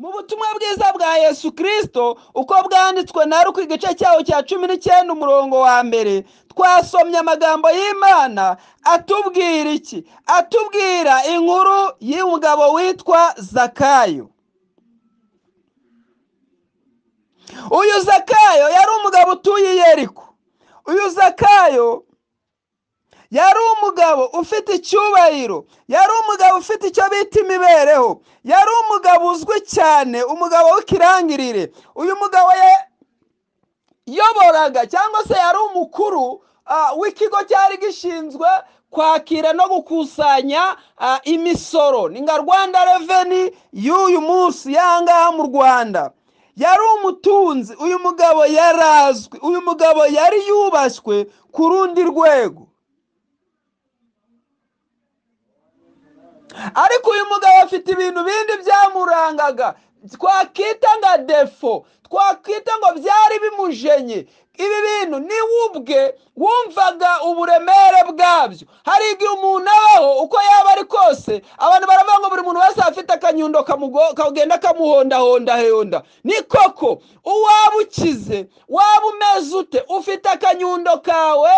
Mu butumwa bwiza bwa Yesu Kristo uko bwanditswe na Luka igice cyawo cya 19 umurongo wa 1, twasomye amagambo y'Imana atubwira iki? Atubwira inkuru y'umugabo witwa Zakayo. Uyu Zakayo yari umugabo utuye i Yeriko. Uyu Zakayo yari umugabo ufite icyubahiro, yari umugabo ufite icyo bita imibereho, yari umugabo uzwi cyane, umugabo w'ikirangirire. Uyu mugabo yayoboraga cyangwa se yari umukuru w'ikigo cyari gishinzwe kwakira no gukusanya imisoro, ni nka Rwanda Revenue y'uyu munsi yangaha mu Rwanda. Yari umutunzi. Uyu mugabo yarazwi, uyu mugabo yari yubashywe ku rundi rwego. Ariko uyu mugabo afite ibintu bindi byamurangaga twakita nka defo, twakwita ngo byari bimujenye. Ibi bintu ni ubwe wumvaga uburemere bwabyo. Hari igihe umuntu abaho uko yaba ari kose, abantu baravuga ngo buri muntu wese afite akanyundo kagenda kamuhondahonda honda. Ni koko, uwaba ukize, waba umeze ute, ufite akanyundo kawe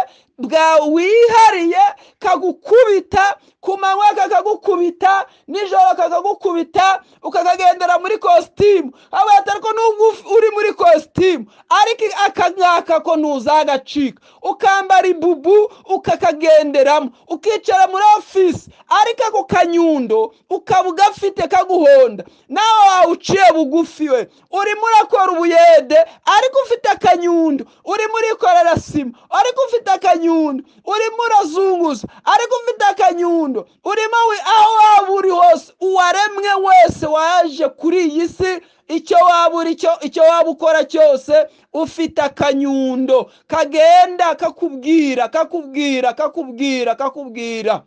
wihariye kagukubita ku manywa, kakagukubita nijoro, kakagukubita, ukakagendera muri kositimu. Ariko nubwo uri muri kositimu, ariko akangaka ko ntuzagacika, ukambara ibubu ukakagenderamo, ukicara muri ofisi, ariko ako kanyundo ukaba ugafite kaguhonda. Nawe wawe uciye bugufi we, urimo urakora ubuyede ariko ufite akanyundo, urimo urikorera sima ariko ufite akanyundo, urimo urazunguza ariko ufite akanyundo, urimo aho waba uri hose, uwaremwe wese waje kuri iyi si, icyo waba uri cyo, icyo waba ukora cyose, ufite akanyundo kagenda kakubwira kakubwira kakubwira kakubwira.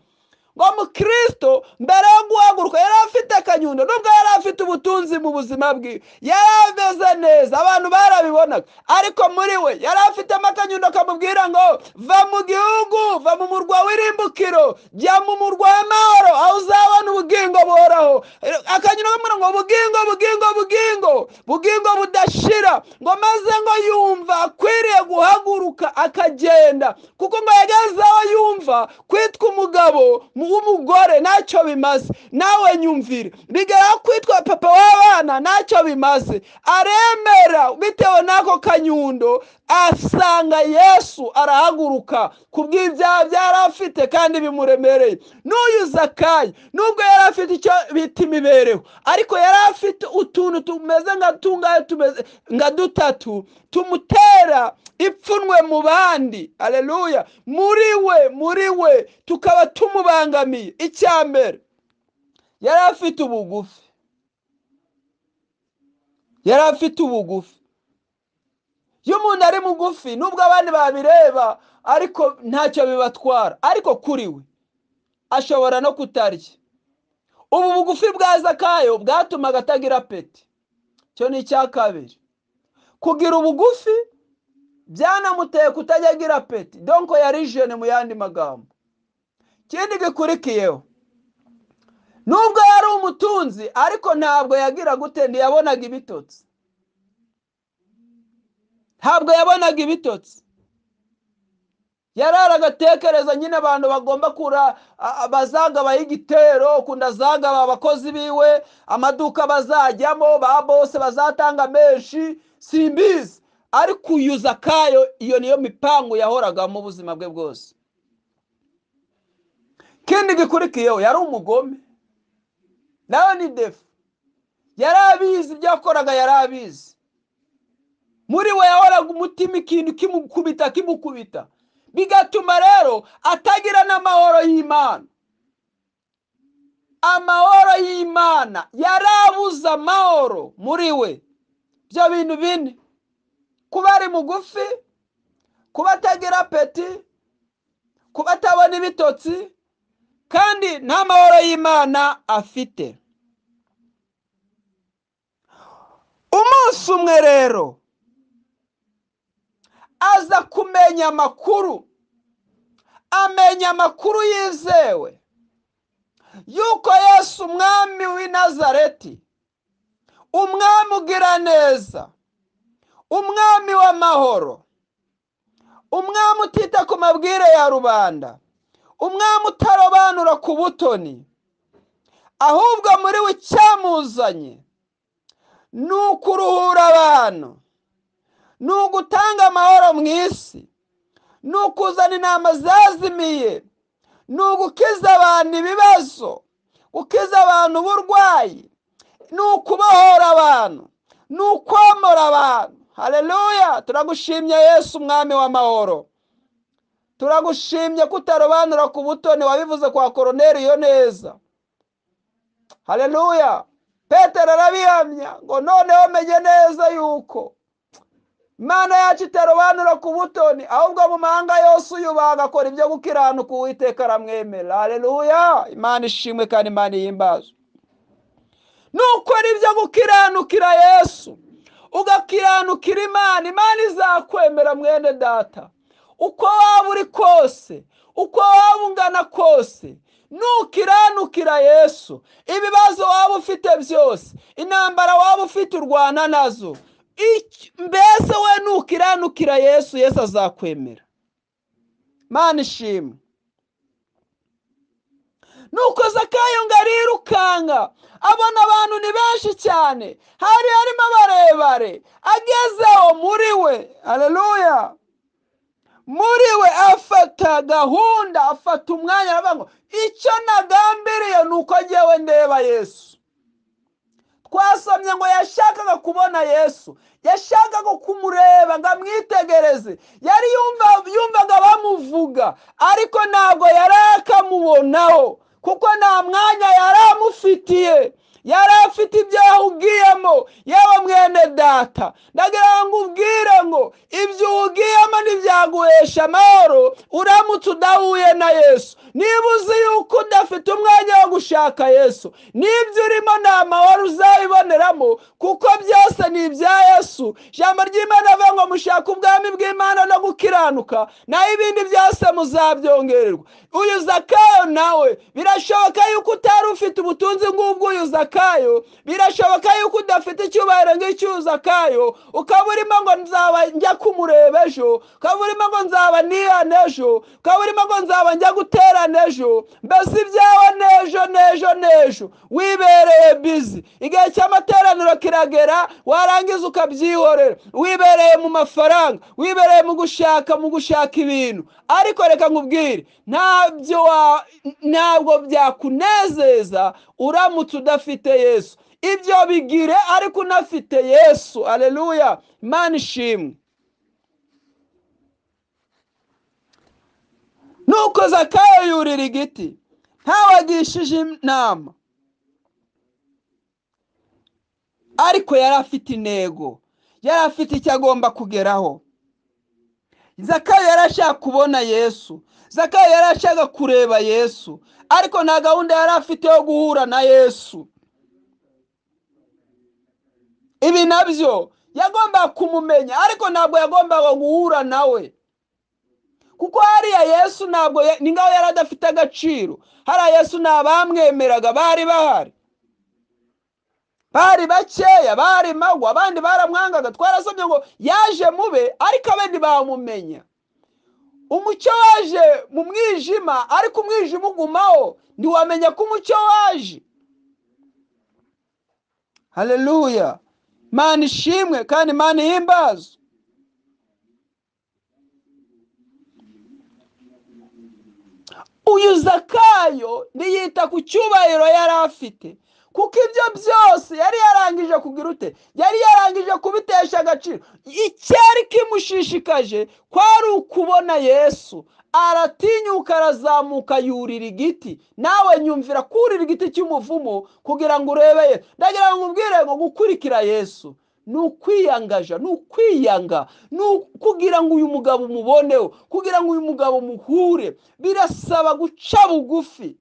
Ngo Mukristo mbere yo guhaguruka yari afite akanyundo, nubwo yari afite ubutunzi mu buzima bwe, yari ameze neza, abantu barabibonaga, ariko muri we yari afitemo akanyundo kamubwira ngo va mu gihugu, va mu murwa w'irimbukiro, jya mu murwa w'amahoro, aho uzabona ubugingo buhoraho. Akanyundo kamubwira ngo bugingo, bugingo, bugingo, bugingo budashira. Ngo maze ngo yumva akwiriye guhaguruka akagenda, kuko ngo yageze aho yumva kwitwa umugabo w'umugore ntacyo bimaze. Nawe nyumvire, bigera kwitwa papa w'abana ntacyo bimaze. Aremera bitewe n'ako kanyundo, asanga Yesu, arahaguruka kubw'ibyaha byari afite kandi bimuremereye. N'uyu Zakayo nubwo yari afite icyo bita imibereho, ariko yari afite utuntu tumeze nka tungahe, tumeze nka dutatu tumutera ipfunwe mu bandi. Haleluya! Muri we tukaba tumubangamiye. Icya mbere, yari afite ubugufi. Yari afite ubugufi. Iyo umuntu ari mugufi, nubwo abandi babireba ariko ntacyo bibatwara, ariko kuri we ashobora no kutarya. Ubu bugufi bwa Zakayo bwatumaga atagira peti. Cyo ni icya kabiri. Kugira ubugufi byanamuteye kutajya agira peti, donko yari jene mu yandi magambo. Ikindi gikurikiyeho, nubwo yari umutunzi ariko ntabwo yagira gute, ntiyabonaga ibitotsi. Ntabwo yabonaga ibitotsi. Yararaga atekereza nyine abantu bagomba kura, bazagabaho igitero, kunda zagaba abakozi biwe, amaduka bazajyamo, ba bose bazatanga menshi, simbizi. Ariko uyu Zakayo iyo niyo mipango yahoragamo ubuzima bwe bwose. Kindi gikurikiyeho, yari umugome. Nawe ni defu. Yari abizi ibyo yakoraga, yari abizi. Muri we yahoraga umutima ikintu kimukubita kimukubita, bigatuma rero atagira n'amahoro y'Imana. Amahoro y'Imana yarabuze amahoro muri we. Ibyo bintu bine: kuba ari mugufi, kuba atagira peti, kuba atabona ibitotsi, kandi nta mahoro y'Imana afite. Umunsi umwe rero aza kumenya amakuru, amenya amakuru yizewe yuko Yesu umwami w'i Nazareti, Umwami ugira neza, umwami w'amahoro, umwami utita ku mabwire ya rubanda, umwami utarobanura ku butoni, ahubwo muri we icyamuzanye ni ukuruhura abantu, ni ugutanga amahoro mu isi, ni ukuzana intama zazimiye, ni ugukiza abantu ibibazo, gukiza abantu uburwayi, ni ukubohora abantu, ni ukomora abantu. Haleluya! Turagushimye Yesu umwami w'amahoro, turagushimye ko utarobanura ku butoni, wabivuze kwa Koroneliyo neza. Haleluya! Petero arabihamya ngo noneho menye neza yuko Imana yacu itarobanura ku butoni, ahubwo mu mahanga yose uyubaha agakora ibyo gukiranuka, Uwiteka aramwemera. Haleluya! Imana ishimwe kandi Imana ihimbazwe. Nukora ibyo gukiranukira Yesu, ugakiranukira Imana, Imana izakwemera mwene data. Uko waba uri kose, uko waba ungana kose, nukiranukira Yesu, ibibazo waba ufite byose, intambara waba ufite urwana nazo, mbese we nukiranukira Yesu, Yesu azakwemera. Imana ishimwe. Nuko Zakayo ngo arirukanga, abona abantu ni benshi cyane, hari harimo abarebare, agezeho muri we, haleluya, muri we afata gahunda, afata umwanya, aravuga ngo icyo nagambiriye ni uko njyewe ndeba Yesu. Twasomye ngo yashakaga kubona Yesu, yashakaga kumureba ngo amwitegereze, yari yumvaga bamuvuga, ariko ntabwo yari akamubonaho, kuko nta mwanya yari amufitiye, yari afite ibyo yahugiyemo. Yewe mwene data, ndagira ngo ubwire ngo ibyo uhugiyemo ntibyaguhesha amahoro uramutse udahuye na Yesu. Niba uzi yuko udafite umwanya wo gushaka Yesu, n'ibyo urimo nta mahoro uzabiboneramo, kuko byose ni ibya Yesu. Ijambo ry'Imana rivuga ngo mushake ubwami bw'Imana no gukiranuka, naho ibindi byose muzabyongererwa. Uyu Zakayo nawe birashoboka yuko utari ufite ubutunzi nk'ubw'uyu Zakayo, birashoboka yuko udafite icyubahiro nk'icy'uyu Zakayo, ukaba urimo ngo nzaba njya kumureba ejo, ukaba urimo ngo nzaba nihana ejo, ukaba urimo ngo nzaba njya guterana ejo, mbese ibyawe n'ejo n'ejo n'ejo, wibereye bizi. Igihe cy'amateraniro kiragera, warangiza ukabyihorera, wibereye mu mafaranga, wibereye mu gushaka ibintu. Ariko reka nkubwire, ntabwo byakunezeza uramutse udafite Yesu. Ibyo bigire ariko unafite Yesu. Haleluya! Imana ishimwe. Nuko Zakayo yurira igiti, ntawagishije inama, ariko yari afite intego, yari afite icyo agomba kugeraho. Zakayo yari ashaka kubona Yesu, Zakayo yari ashaka kureba Yesu, ariko nta gahunda yari afite yo guhura na Yesu. Ibi nabyo yagombaga kumumenya, ariko ntabwo yagombaga guhura nawe, kuko hariya Yesu ntabwo ni ngaho yari adafite agaciro. Hariya Yesu nta bamwemeraga bari bahari, bari bakeya, bari magwa, abandi baramwangaga. Twarasomye ngo yaje mube, ariko abandi bamumenya. Umucyo waje mu mwijima, ariko umwijima ugumaho, ntiwamenya ko umucyo waje. Haleluya! Imana ishimwe kandi Imana ihimbazwe. Uyu Zakayo ntiyita ku cyubahiro yari afite, kuko ibyo byose yari yarangije kugira ute, yari yarangije kubitesha agaciro. Icyari kimushishikaje kwari ukubona Yesu. Aratinyuka arazamuka yurira igiti. Nawe nyumvira kurira igiti cy'umuvumo kugira ngo urebe Yesu. Ndagira ngo ubwire ngo gukurikira Yesu ni ukwiyangaja, ni ukwiyanga, ni kugira ngo uyu mugabo umuboneho, kugira ngo uyu mugabo muhure. Birasaba guca bugufi,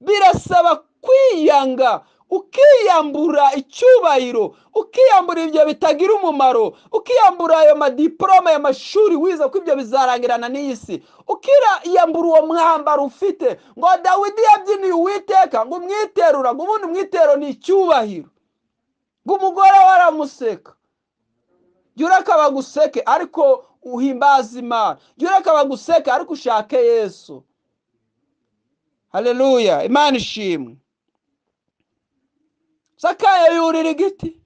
birasaba kwiyanga, ukiyambura icyubahiro, ukiyambura ibyo bitagira umumaro, ukiyambura ayo madiplome y'amashuri wize, ko ibyo bizarangirana n'iyi si, ukiyambura uwo mwambaro ufite. Ngo Dawidi yabyiniye Uwiteka ngo umwiterura, ngo ubundi umwitero ni icyubahiro. Ngo umugore we aramuseka. Jya ureka baguseke ariko uhimbaze Imana. Jya ureka baguseke ariko ushake Yesu. Haleluya, Imana ishimwe. Zakayo yurira igiti,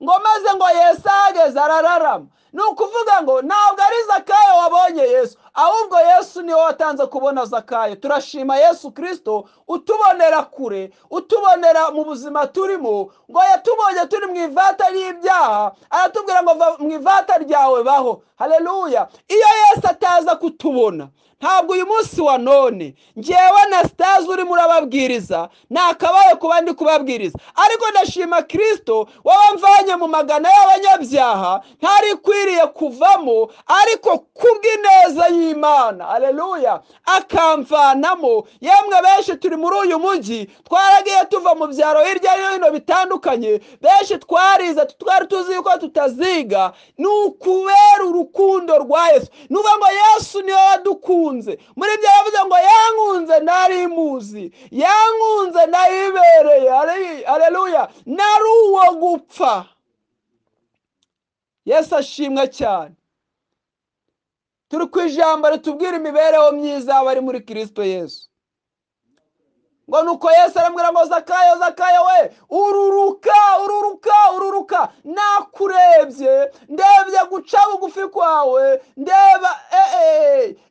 ngo maze ngo Yesu ahageze arararama. Ni ukuvuga ngo ntabwo ari Zakayo wabonye Yesu, ahubwo Yesu niwe watanze kubona Zakayo. Turashima Yesu Kristo utubonera kure, utubonera mu buzima turimo. Ngo yatubonye turi mu ivata ry'ibyaha, aratubwira ngo va mu ivata ryawe baho. Haleluya. Iyo Yesu ataza kutubona, ntabwo uyu munsi wa none njyewe na Sitazi urimo urababwiriza nakabaye kuba ndi kubabwiriza. Ariko ndashima Kristo wabamvanye mu magana y'abanyabyaha, ntari kwiriye kuvamo, ariko kubw'ineza y'Imana, haleluya, akamvanamo. Yemwe benshi turi muri uyu mujyi, twaragiye tuva mu byaro hirya no hino bitandukanye, benshi twarize, twari tuzi yuko tutaziga. Ni ukubera urukundo rwa Yesu. Ni ukuvuga ngo Yesu niwe wadukunze. Muri ibyo yavuze ngo yankunze nari muzi, yankunze nayibereye, haleluya, nari uwo gupfa. Yesu ashimwe cyane. Turi ku ijambo ritubwira imibereho myiza y'abari muri Kristo Yesu. Ngo nuko Yesu aramubwira ngo Zakayo, Zakayo we, ururuka, ururuka, ururuka, nakurebye, ndebye guca bugufi kwawe, ndeba.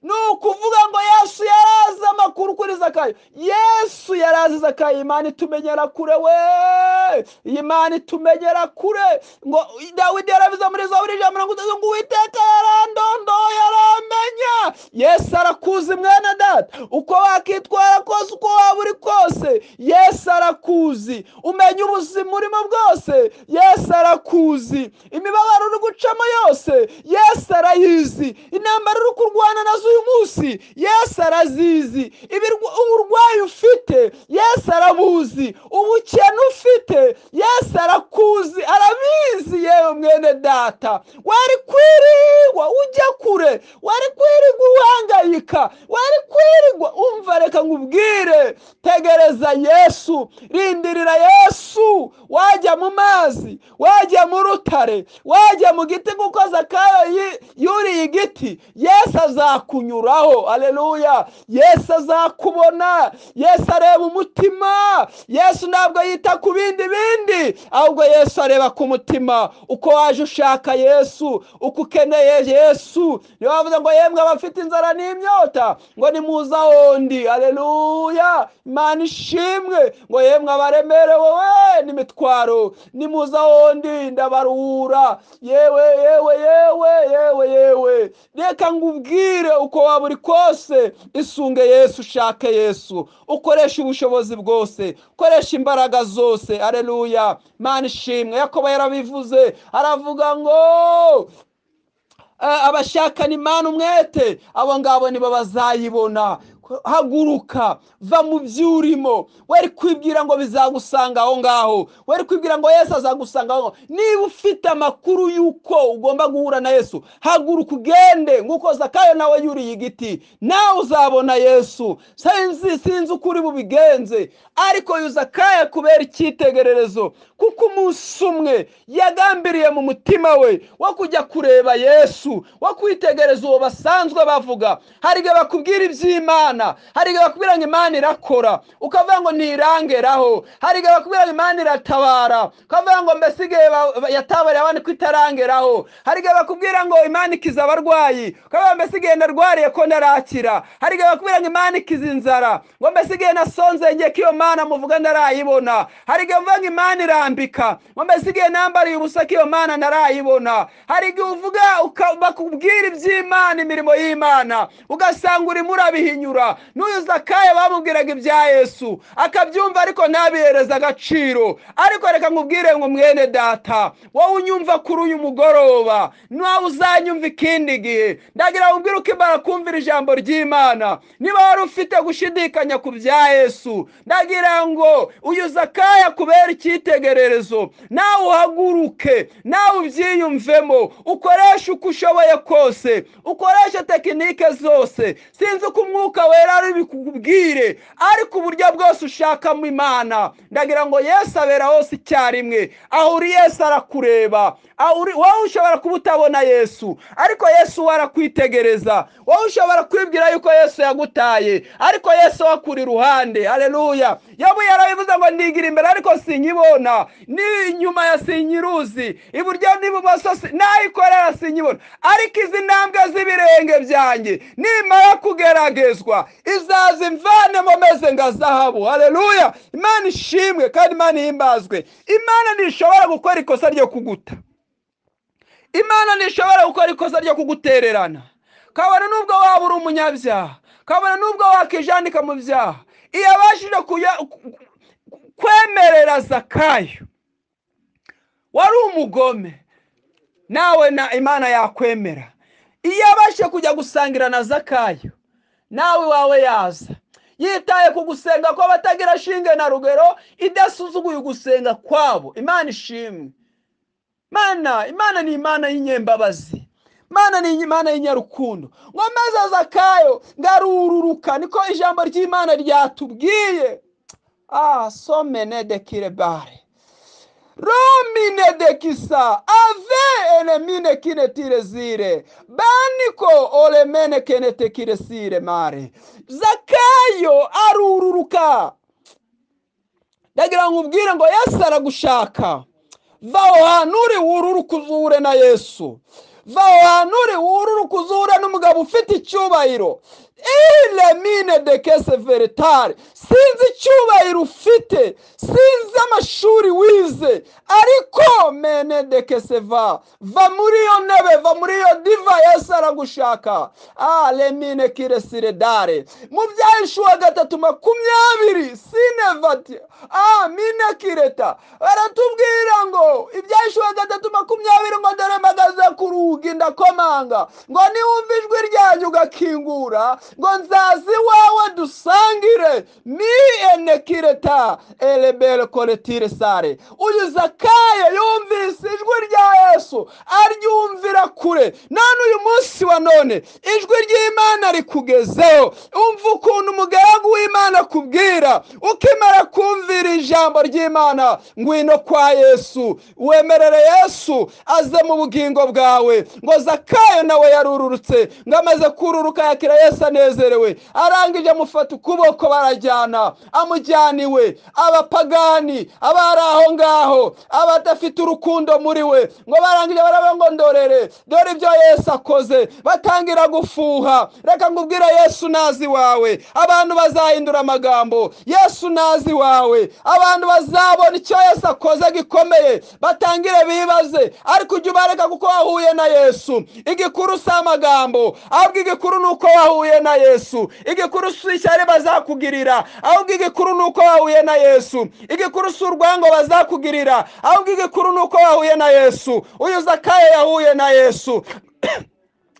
Ni ukuvuga ngo Yesu yarazi amakuru kuri Zakayo. Yesu yarazi Zakayo. Imana itumenyera kure we, Imana itumenyera kure. Ngo Dawidi yarabize muri Zaburi 130 ngo Uwiteka yarandondoye aramenya. Yesu arakuzi mwene data, uko wakitwara kose, uko waba uri kose, Yesu arakuzi. Umenya ubuzima urimo bwose, Yesu arakuzi. Imibabaro uri gucamo yose, Yesu arayizi. Intambara uri kurwana nazo uyu munsi, Yesu arazizi. Uburwayi ufite, Yesu arabuzi. Ubukene ufite, Yesu arakuzi, arabizi. Yewe mwene data, wari kwirirwa ujya kure, wari kwirirwa uhangayika, wari kwirirwa umva. Reka nkubwire, tegereza Yesu, rindirira Yesu. Wajya mu mazi, wajya mu rutare, wajya mu giti, kuko Zakayo yuriye igiti, Yesu azakunyuraho. Haleluya. Yesu azakubona. Yesu areba umutima. Yesu ntabwo yita ku bindi bindi, ahubwo Yesu areba ku mutima. Uko waje ushaka Yesu, uko ukeneye Yesu. Niyo bavuze ngo yemwe abafite inzara n'imyota, ngo nimuze aho ndi. Haleluya, Imana ishimwe. Ngo yemwe abaremerewe we n'imitwaro, nimuze aho ndi ndabaruhura. Yewe yewe yewe yewe yewe, reka ngubwire, uko waba uri kose, isunge Yesu, ushake Yesu, ukoreshe ubushobozi bwose, ukoreshe imbaraga zose. Haleluya, Imana ishimwe. Yakobo yarabivuze, aravuga ngo abashakana Imana umwete, abo ngabo nibo bazayibona. Haguruka, va mu byo urimo. Wari kwibwira ngo bizagusanga aho ngaho, wari kwibwira ngo Yesu azagusanga aho ngaho. Niba ufite amakuru y'uko ugomba guhura na Yesu, haguruka ugende, nk'uko Zakayo nawe yuriye igiti, nawe uzabona Yesu. Sinzi uko uri bubigenze, ariko uyu Zakayo kubera icyitegererezo, kuko umunsi umwe yagambiriye mu mutima we wo kujya kureba Yesu, wo kwitegereza uwo basanzwe bavuga. Hari igihe bakubwira iby'Imana, hari igihe bakubwira ngo Imana irakora, ukavuga ngo ntirangeraho. Hari igihe bakubwira ngo Imana iratabara, ukavuga ngo mbese igihe yatabariye abandi ko itarangeraho. Hari igihe bakubwira ngo Imana ikiza abarwayi, ukavuga mbese igihe ndarwariye ko ndarakira. Hari igihe bakubwira ngo Imana ikiza inzara, ngo mbese igihe nasonzeye ngiye ko iyo Mana muvuga ndarayibona. Hari igihe uvuga ngo Imana irambika, ngo mbese igihe nambariye ubusa ko iyo Mana ntarayibona. Hari igihe uvuga bakubwira iby'Imana, imirimo y'Imana, ugasanga urimo urabihinyura. N'uyu Zakayo bamubwiraga ibya Yesu akabyumva, ariko ntabihereza agaciro. Ariko reka nkubwire ngo mwene data, wowe unyumva kuri uyu mugoroba, nawe uzanyumva ikindi gihe, ndagira ngo ubwire ukimara kumvira ijambo ry'Imana, niba wari ufite gushidikanya ku bya Yesu, ndagira ngo uyu Zakayo akubere icyitegererezo, nawe uhaguruke, nawe ubyiyumvemo, ukoreshe uko ushoboye kose, ukoreshe tekinike zose. Sinzi uko umwuka Wera ari bikubwire, ariko uburyo bwose ushaka mu Imana, ndagira ngo Yesu abera hose icyarimwe. Aho uri Yesu arakureba. Aho uri wowe ushobora kuba utabona Yesu, ariko Yesu we arakwitegereza. Wowe ushobora kwibwira yuko Yesu yagutaye, ariko Yesu akuri iruhande. Haleluya. Yobu yarabivuze ngo ndigira imbere ariko sinkibona, ni inyuma ya sinyiruzi, iburyo n'ibumoso nayikorera sinkibona, ariko izi ntambwe z'ibirenge byanjye nimara kugeragezwa izaza imvanemo meze nka zahabu. Haleluya. Imana ishimwe kandi Imana ihimbazwe. Imana ntishobora gukora ikosa ryo kuguta. Imana ntishobora gukora ikosa ryo kugutererana. Kabone nubwo waba uri umunyabyaha, kabone nubwo wakijandika mu byaha, iyo abashije kwemerera Zakayo wari umugome, nawe na Imana yakwemera. Iyo abashije kujya gusangira na Zakayo, nawe wawe yaza. Yitaye ku gusenga kw'abatagira shinge na rugero, idasuzuguye ugusenga kwabo. Imana ishimwe. Imana ni Imana y'inyembabazi. Imana ni Imana y'inyarukundo. Ngo maze Zakayo ngarururuka, niko ijambo ry'Imana ryatubwiye. Somene de kirebare romine de kisa ave elemine kine tirezire baniko olemene kenete kiresire mare. Zakayo arururuka. Ndagira ngo ubwire ngo Yesu aragushaka. Va aho hantu uri wururuka uzuhure na Yesu. Va aho hantu uri wururuka uzuhure n'umugabo ufite icyubahiro. Ile mine de kese veritare. Sinzi icyubahiro ufite, sinzi amashuri wize, ariko mene de kese va. Va muri iyo ntebe, va muri iyo diva, Yesu aragushaka. Le mine kiresire dare. Mu Byahishuwe 3:20 sinevati mine kireta. Baratubwira ngo Ibyahishuwe 3:20 ngo dore mpagaze ku rugi ndakomanga, ngo niwumva ijwi ryanjye ugakingura, ngo nzaza iwawe dusangire. Mi enekireta elebele koretire sare. Uyu Zakayo yumvise ijwi rya Yesu aryumvira kure. None uyu munsi wa none ijwi ry'Imana rikugezeho. Umva ukuntu umugaragu w'Imana akubwira. Ukimara kumvira ijambo ry'Imana, ngwino kwa Yesu, wemerere Yesu aze mu bugingo bwawe. Ngo Zakayo nawe yarururutse, ngo amaze kururuka yakira Yesu anezerewe. Arangije amufata ukuboko barajyana, amujyana iwe. Abapagani abari aho ngaho, abadafite urukundo muri we, ngo barangije baravuga ngo ndorere, dore ibyo Yesu akoze. Batangira gufuha. Reka ngubwire, Yesu nazi wawe, abantu bazahindura amagambo. Yesu nazi wawe, abantu bazabona icyo Yesu akoze gikomeye, batangire bibaze. Ariko ujye ubareka kuko wahuye na Yesu. Igikuru si amagambo, ahubwo igikuru ni uko wahuye na Yesu. Igikuru si ishyari bazakugirira, ahubwo igikuru ni uko wahuye na Yesu. Igikuru si urwango bazakugirira, ahubwo igikuru ni uko wahuye na Yesu. Uyu Zakayo yahuye na Yesu.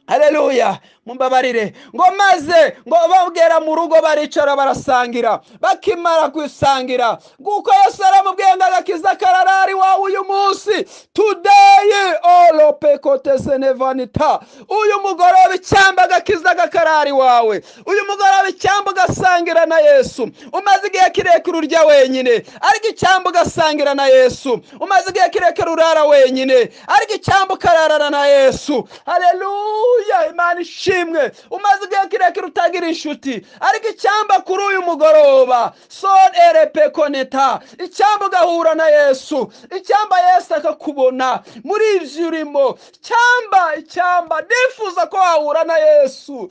Haleluya. Mumbabarire. Ngo maze ngo babwera mu rugo baricara barasangira. Bakimara gusangira, guko Yesu aramubwiye ngo agakiza kararari wawe uyu munsi. Today all pekote senevanita. Uyu mugoroba icyamba agakiza gakarari wawe. Uyu mugoroba icyamba ugasangira na Yesu. Umaze igihe kirekire urya wenyine, ariko icyamba ugasangira na Yesu. Umaze igihe kirekire urara wenyine, ariko icyamba ukararana na Yesu. Haleluya. Imana ishimwe. Umaze igihe kirekire utagira inshuti, ariko icyamba kuri uyu mugoroba son erepe koneta, icyamba ugahura na Yesu, icyamba Yesu akakubona muri ibyo urimo. Icyamba ndifuza ko wahura na Yesu.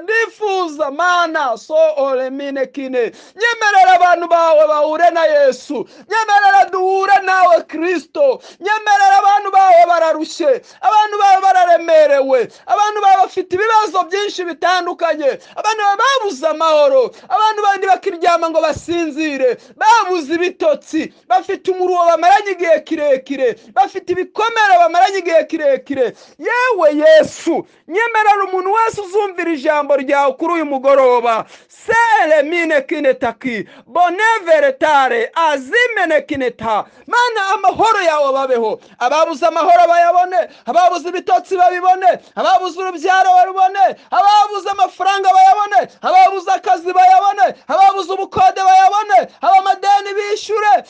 Ndifuza mana so olemine kine. Nyemerera abantu bawe bahure na Yesu. Nyemerera duhure nawe Kristo. Nyemerera abantu bawe bararushye, abantu bawe bararemerewe, abantu bawe bafite ibibazo byinshi bitandukanye, abantu bawe babuze amahoro, abantu bandi bakiryama ngo basinzire, babuze ibitotsi, bafite umuruho bamaranye igihe kirekire, bafite ibikomere bamaranye igihe kirekire. Yewe Yesu, nyemerera umuntu wese uzumvira ijambo ryawe kuri uyu mugoroba. Sele mine kinetaki boneveretare azimene kineta. Mana, amahoro yawe babeho. Ababuze amahoro bayabone, ababuze ibitotsi babibone, ababuze urubyaro barubone, ababuze amafaranga bayabone, ababuze akazi bayabone, ababuze ubukode bayabone, abamadeni bishyure.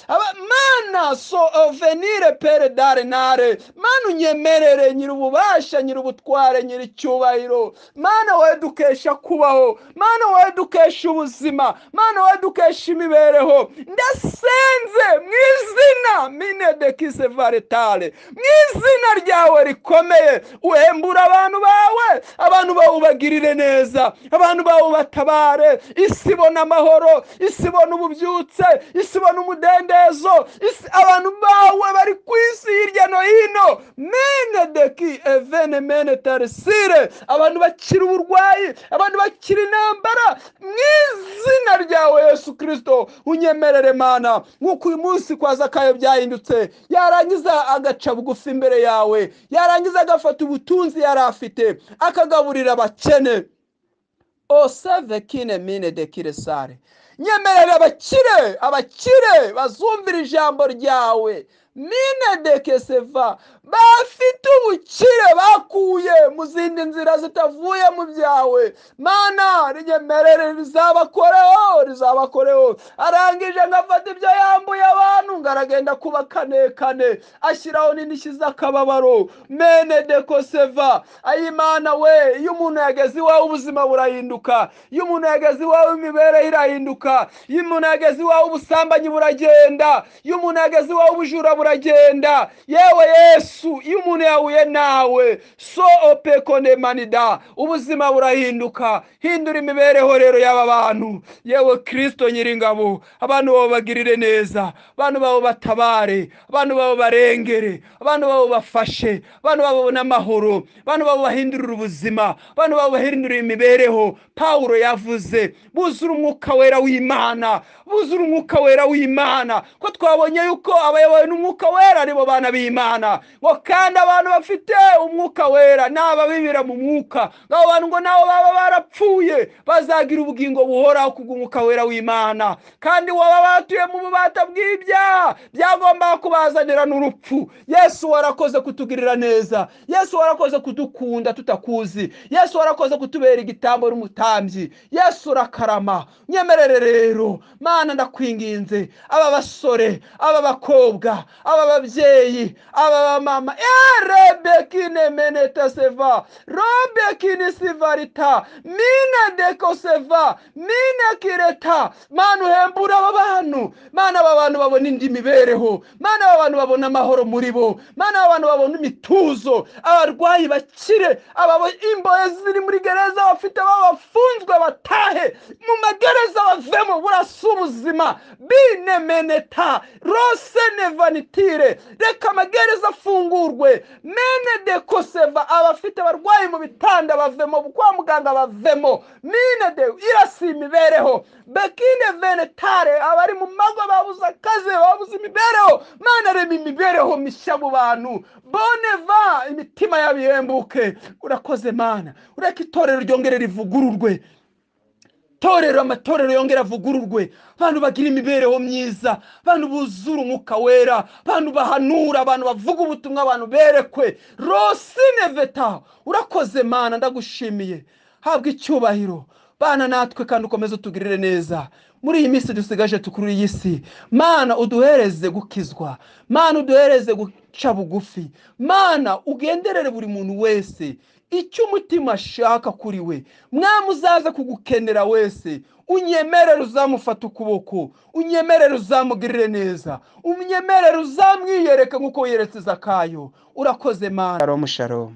Mana so venire pere dare nare. Mana unyemerere, nyir'ububasha, nyir'ubutware, nyir'icyubahiro. Mana wowe dukesha kubaho, Mana wowe dukesha ubuzima, Mana wowe dukesha imibereho. Ndasenze mu izina mine de kisevaretale, mu izina ryawe rikomeye, uhembura abantu bawe, abantu bawe ubagirire neza, abantu bawe ubatabare. Isi ibona amahoro, isi ibona ububyutse, isi ibona umudendezo, abantu bawe bari ku isi hirya no hino. Mene deki evene mene tarisire, abantu bakira uburwayi, abantu bakira intambara, mu izina ryawe Yesu Kristo unyemerere Mana. Nk'uko uyu munsi kwa Zakayo byahindutse, yarangiza agaca bugufi imbere yawe, yarangiza agafata ubutunzi yari afite akagaburira abakene. Oseve kine mine dekire sare. Nyemerera abakire, abakire bazumvira ijambo ryawe. Mine dekeseva, bafite ubukire bakuye mu zindi nzira zitavuye mu byawe. Mana rinyemerere rizabakoreho, rizabakoreho. Arangije ngafata ibyo yambuye abantu, ngaragenda kuba kane kane, ashyiraho n'indishyi z'akababaro. Mene dekoseva. Ayimana we, iyo umuntu yageze iwawe ubuzima burahinduka, iyo umuntu yageze iwawe imibereho irahinduka, iyo umuntu yageze iwawe ubusambanyi buragenda, iyo umuntu yageze iwawe ubujura buragenda. Yewe Yesu, iyo umuntu yahuye nawe so opekone manida, ubuzima burahinduka. Hindura imibereho rero y'aba bantu. Yewe Kristo nyiringabo, abantu bawe bagirire neza, abantu bawe batabare, abantu bawe barengere, abantu bawe bafashe, abantu bawe babone amahoro, abantu bawe bahindurire ubuzima, abantu bawe bahindurire imibereho. Pawulo yavuze buzura umwuka wera w'Imana, buzura umwuka wera w'Imana, ko twabonye yuko abayobowe n'umwuka wera aribo bana b'Imana. Ngo kandi abantu bafite umwuka wera n'ababibira mu mwuka, ngabo bantu ngo nabo baba barapfuye bazagira ubugingo buhoraho kubw'umwuka wera w'Imana. Kandi waba batuye mu bubata bw'ibyaha byagomba kubazanira n'urupfu. Yesu warakoze kutugirira neza, Yesu warakoze kudukunda tutakuzi, Yesu warakoze kutubera igitambo n'umutambyi. Yesu urakarama. Nyemerere rero Mana, ndakwinginze aba basore, aba bakobwa, aba babyeyi, aba bamama, rebekine meneta seva robekini sivarita mine dekoseva mine kireta. Mana uhembura aba bantu. Mana aba bantu babona indi mibereho, Mana aba bantu babona amahoro muri bo, Mana aba bantu babona imituzo, abarwayi bakire, aba imbohe ziri muri gereza bafite bafunzwe batahe mu magereza bavemo, burasa ubuzima. Bine meneta rose nevanitire, reka amagereza afungurwe. Mene dekoseva, abafite abarwayi mu bitanda bavemo, kwa muganga bavemo. Mine de irasi imibereho. Bekine venetare, abari mu mago babuze akazi, babuze imibereho. Mana rema imibereho mishya mu bantu, boneva imitima yabihembuke. Urakoze Mana, ureka itorero ryongere rivugururwe, torero amatorero yongera avugururwe, abantu bagira imibereho myiza, abantu buzura umwuka wera, abantu bahanura, abantu bavuga ubutumwa, abantu berekwe. Rosine veta. Urakoze Mana, ndagushimiye. Habwa icyubahiro. Bana natwe kandi ukomeze utugirire neza muri iyi minsi dusigaje tukuri iyi si. Mana uduhereze gukizwa, Mana uduhereze guca bugufi, Mana ugenderere buri muntu wese icyo umutima ashaka kuri we. Mwami uzaza kugukenera wese, unyemerere uzamufata ukuboko, unyemerere uzamugirire neza, unyemerere uzamwiyereka nk'uko wiyeretse Zakayo. Urakoze Mana. Shalom, shalom.